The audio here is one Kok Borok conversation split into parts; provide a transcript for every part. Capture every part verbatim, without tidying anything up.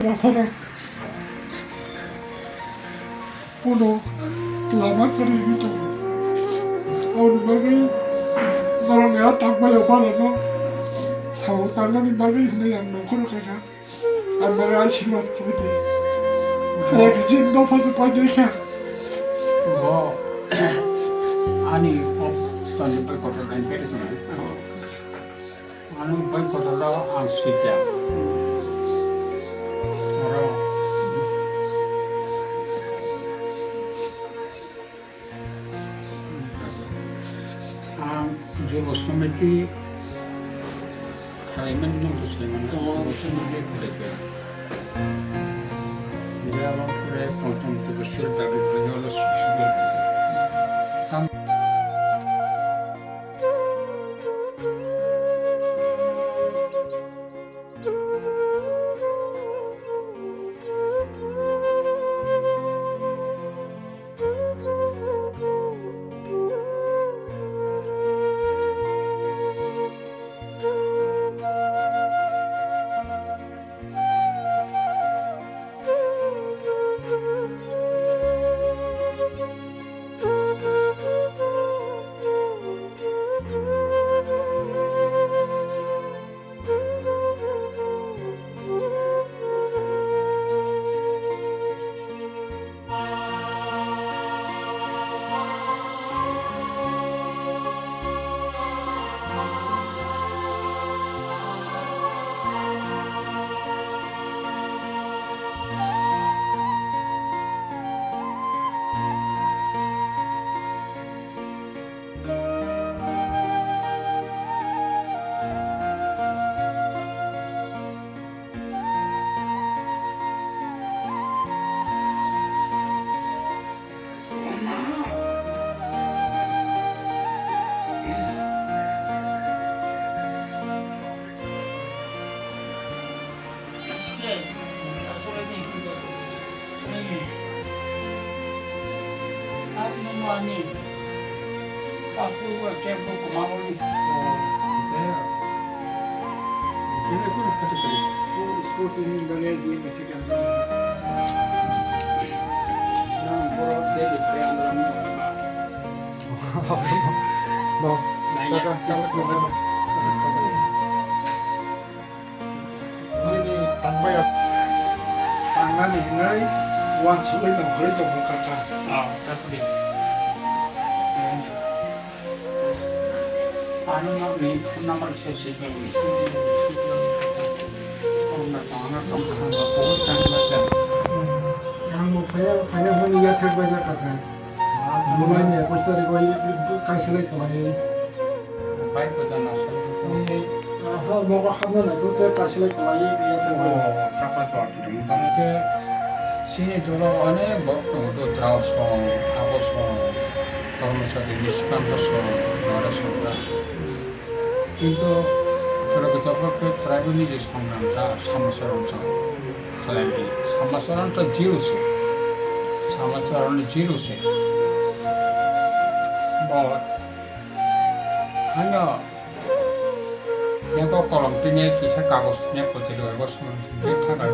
Rasa rok. Uno lama kwrwi wngwi tongo. Aboni bagwi norokni a tangmani o balano samung tangnani bagwi hwnwi ang nongkhorno khaikha. Ang bagwi a sima khibidi. Hai khe chini dopha se painai kha. Bo ani op toni pai kotor nai pere chuma. Ano bai kotor rok ang sui kha. Oro ang Jubo Samiti khlaimani nung to saimano, Jubo Samiti khlai kha. Jabo pore Pancham Tiprasari dabi khlainai ulo sui kha. Passport wa checkbook ko ma boli. Sporting bagage ni. No. Kaka, kaka, kaka. Nini tangbai ya. Tangnani hinai wansugwi tongkhorwi tongo kaka. Ah, takdi. Ano nokni phone number se se khe. Phone number tong ano tong tong ba phone tang ba tang. Ang bo phaya phaya hwnwi yathek bai ya kaka. July ni ekus tarikh o kaisa lai khlai. Bai bo jana sa. Aha, nogo hamna nai bo kaisa lai khlai yathek bai. Oh, chakla to. Hingke chini dolo onek borok tongo, do drao song, abo song, kormosari, niskanta song, nora song da. Kintu borok joto khe tribal ni je song nang ta, Samacharan song khalai di. Samacharan to zero se. Samacharan zero se. Bo hano Eko kolom tini kisa kagos ni kochari bai bosong bini thangkar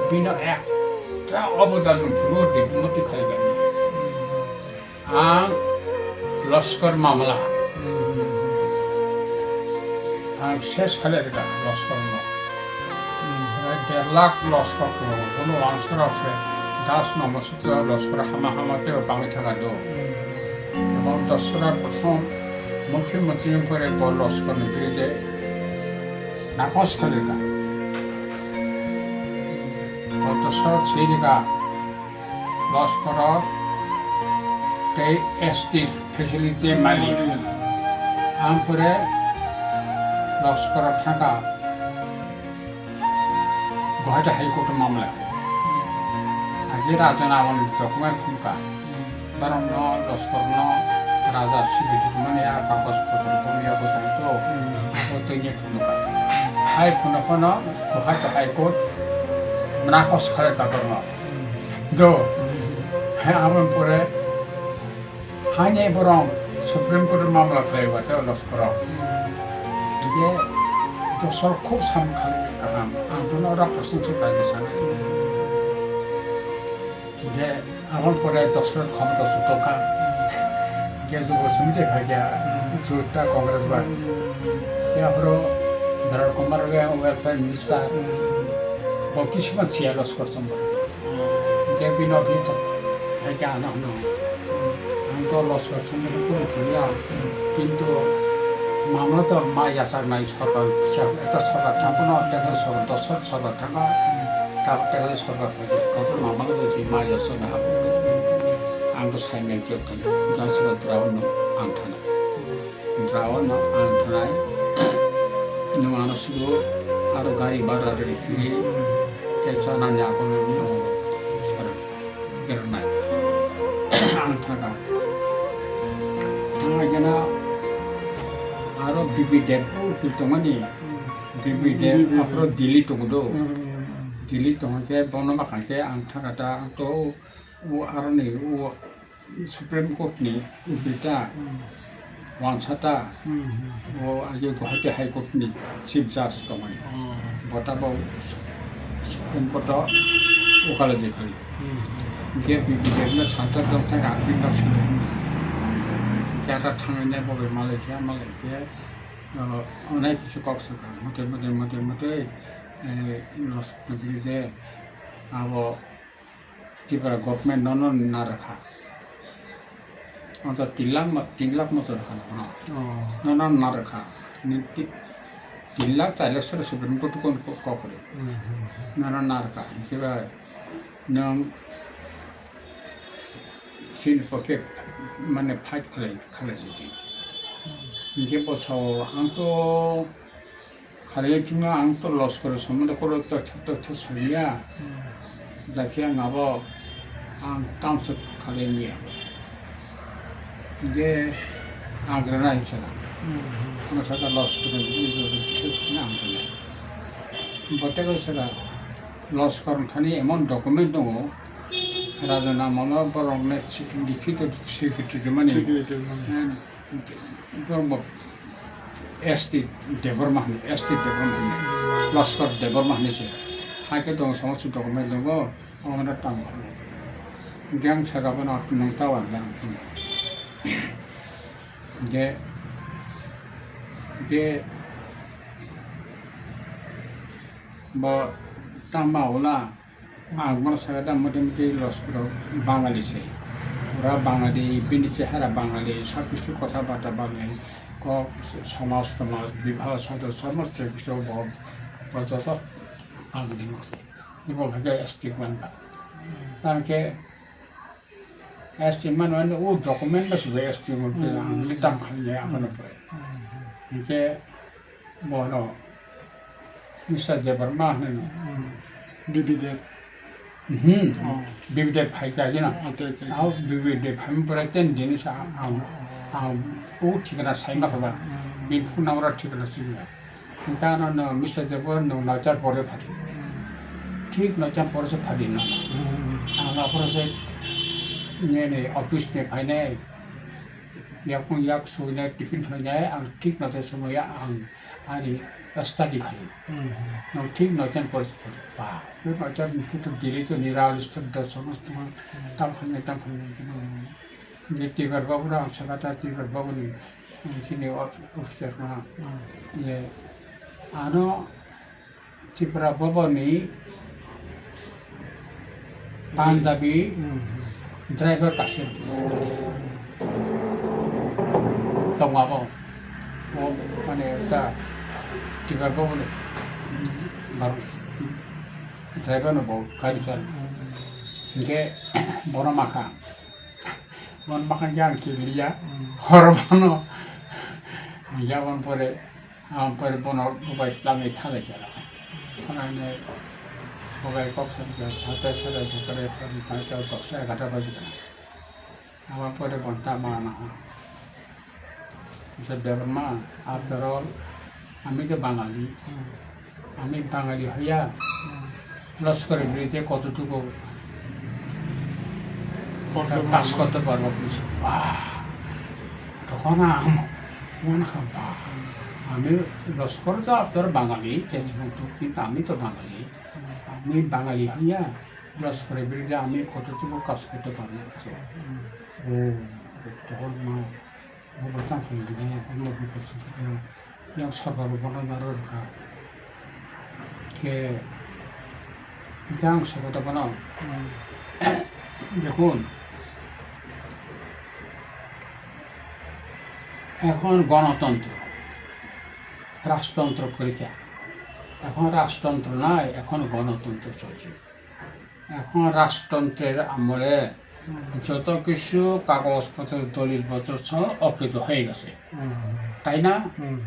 bini ekta obodan rok phuru di moti khaigani. Ang loskor mamla. Ang ses khalai rwkha loskor no. Prai der lakh loskor tongo. Bono wansarok se das nombor sutro loskor hama hama tei bangwi thangkha do. Ebong dosra prothom mukhyamantri ni pore bo loskor ni bridge nakos khalika. Bo dosra sirika loskor tei S T facility mali. Ampore loskor thangkha. Guwahati High Court o mamla khe. Age raja ni amol ni document phunukha. Borok no, loskor no raja sibi hwnmani a kagoj potor phunukya bwthai to. O twi ni phunukha. Hai phunuk phano Guwahati High Court nakos khalai kha borok no. Do. Hai aboni pore Haini borok Supreme Court o mamla khlai ba tei loskoro. Hingke dosor khub sam khalai Ang, ang bono oro proshonsa kailaisa. Hingke aboni pore Doctor Khomota Sutoka, hingke Jubo Sumite phaikha, Juta Congress bai. Hingke aphuru Dharan Kumar Welfare Minister, bo kisuman siya loskor chombo. Hingke bini office phaikha ano hwnwi. Ang to loskor chombo kunu thangya, kintu mamla to ma yachaknai sorkar, ekta sorkar thangphano, tei sorkar, Doctor sorkar thangkha, ta-, tei sorkar Kotor mamang je si ma ya sona habu. Ang to sai meng kyo kan. Jang sila draw no ang thana. Draw no ang thana. No ano sudu aro gari bara re kiri. Te sana nya ko no sar. Kernai. Ang thana. Thanga jana aro bibi dep ufil tongani. Bibi dep apro Delhi tongo do. Delhi tongo je bono makha ke ang thana ta to. O aroni o Supreme Court ni ubita wansata o age Guwahati High Court ni Chief Judge tongmani. Bota bo Supreme Court o ukala je khali. Ge bibijek na santa dong thang ang bin dok sile. Kata thang ne bo malai khe malai khe onai kisu kok saka mote mote mote mote los je abo Tripura government nono narwkha. Anto tin lakh ma-, tin lakh moto rwkha na bono. Nono narwkha. Ni ti-, tin lakh char lakh sero Supreme Court kon ko-, kokori. Nono narwkha. Hinkhe ba nwng sini poke mane fight khlai, khlai jodi. Hinkhe bo sao ang to Khalai thwngno ang to loss kore somondo koro totha totha samiya. Jakhe ang abo ang tamsok khalai miya. Hinkhe ang rwna hinsa. Ano saka loss kore bini jora kisa thwngna ang rwnai. Botego saka loss korong thani emon document tongo. Raja Namalo borokno likhito secretary mani. Borok bo S T Debbarma hwnwi, S T Debbarma hwnwi, Laskar Debbarma hwnwi se. Hai khe tongo, somosto document tongo, omono tamo khe. Hinkhe ang saka bono nwng ta uanle ang tong. Hinkhe, hinkhe bo tamo ula. Ang bono sakha da, mote mote loskoro Bangali se. Pura Bangali, bini chehara Bangali, sob kichu kotha barta Bangali, kok, somaj tomaj, bibah sado, somosto kichu bo, bo joto Bangali mokse. Ibo bhage S T kwan ba. Tangke S T man mane o document ba sube S T mo ke ang litam khan ya apa no pore. Ke Bono Mister Debbarma hwnwi no. Bibi Deb. Hmm. Oh. Bibi Deb phai kha gina. Acha, acha, acha. Au Bibi Deb phai pore ten din sa ang, ang o thikana sai ma kha ba. Bin phone number thikana sini. Hinkhe ano no Mister Deb no nochar pore phadi. Thik nochar pore se phadi no. Ang aphuru se nini office ni phainai. Yakung yak suinai tiffin khlainai ang thik nochar somoya ang Ani study khai. Nong thik nochar pore se pore. Ba, thik nochar ni thik to dili to ni ral stud da somosto tam khai tam khai. Ni tibar babu rang sakata tibar babu ni sini officer ma. Ye ano Tripura Bhaban ni Punjabi driver kaisa tongo abo. O mane ta driver bo bole driver no bo gari chal. Hinkhe bono makha. Bono makha hinkhe ang kiliya. Horo bono. Hinkhe aboni pore Ang pore bono bubai lamwi thalai khe. Thalai ne bubai kok sa khe sata sata sata pore pore pasta toksa egarta baji kana. Ama pore bonta mana ho. Jai Debbarma, after all, আমি তো বাঙালি। আমি বাঙালি হইয়া লস্কর ব্রিজে কতটুকু কাজ করতে পারবো কিছু। বাহ! তখন আম-, মনে হয়, বাহ! আমি লস্কর তো আপনার বাঙালি, চেচুমুক্ত, কিন্তু আমি তো বাঙালি। আমি বাঙালি হইয়া লস্করের বিরুদ্ধে আমি কতটুকু কাজ করতে পারবো? হুম। ও, তখন মা, ও বাচ্চা ফোন দিয়ে, ও লোক বিপদ, ইয়া সরকার বন্ধ না রাখা। কে, ইতিহাস কথা বলো। হুম। দেখুন, এখন গণতন্ত্র, রাজতন্ত্র করিকা। এখন রাজতন্ত্র নাই, এখন গণতন্ত্র চলছে। এখন রাজতন্ত্রের আমলে হুম। যত কিছু কাগজপত্র, দলিলপত্র সব অকেজো হয়ে গেছে। হুম। তাই না? হুম।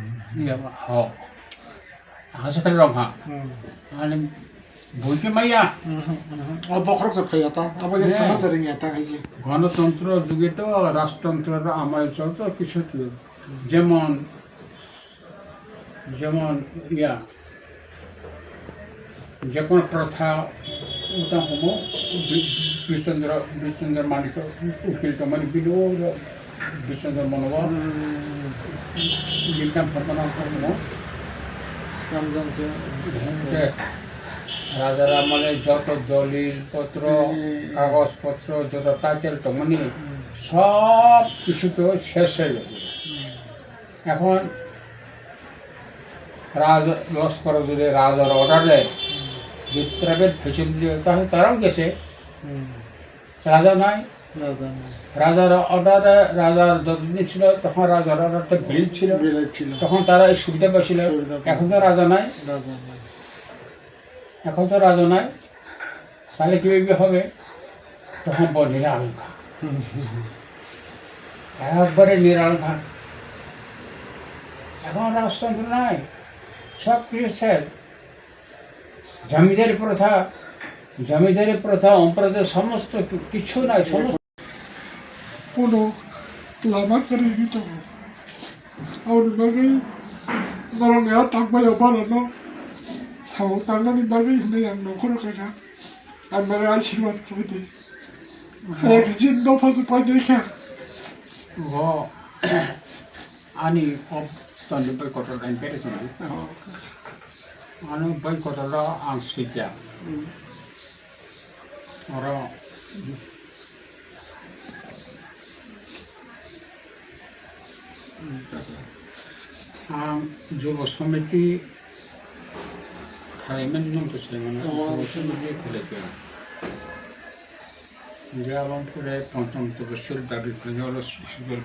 ইয়ে, হ। Ang sa talong ha. Hmm. Ani buji maya. Hmm, hmm, hmm. O bokhorok se phaiya ta, abo je sana se ringya ta, hai je. গণতন্ত্র যুগে তো রাজতন্ত্রের আমলে চলতো কিছু তো। যেমন, যেমন ইয়া, যে কোনো প্রথা ওটা হবো, বি-, বিশ্বচন্দ্র, বিশ্বচন্দ্র মানিক উকিল তো মানে বিনো Biswendra Manohar, Hmm. Nirdan Padmanabh Dhanma. Tamjang se. Hingke raja Ramane joto dolil potro, Hmm. kagoj potro, joto title tongmani Hmm. sob kisu to ses hoi gese. Hmm. Ekhon raja loskor jodi rajar order le, Hmm. jodi private facility tahole tarao gese. Hmm. রাজা নাই। রাজা নাই। রাজার অর্ডারে, রাজার যতদিন ছিল, তখন রাজার অর্ডারটা ভ্যালিড ছিল। ভ্যালিড ছিল। তখন তারা এই সুবিধা পাইছিল। সুবিধা পাইছিল। এখন তো রাজা নাই। রাজা নাই। এখন তো রাজা নাই। তাহলে কিভাবে হবে? তখন বড় নিরালঙ্কার। একবারে নিরালঙ্কার। এখন রাজতন্ত্র নাই। সব কিছু শেষ। জমিদারি প্রথা, জমিদারি প্রথা, অম্প্রজা সমস্ত কি-, কিছু নাই, সমস্ত কোনো লামা করে দিত। Aboni bagwi norok ya tangmaya barano sao tangnani bagwi hinwi ang nongkhoro khaikha. Ang nare asirwad khibidi. Ekjin dopha se paidai kha. Bo ani op tani bai kotor lain pere sini. Ano bai kotor ang sida. Oro ang jubo samiti khlaimani nwng to sai mano, jubo samiti khlai kha. Hingke abo pore ponchom tobo sul dagi khlainai olo sul khlainai.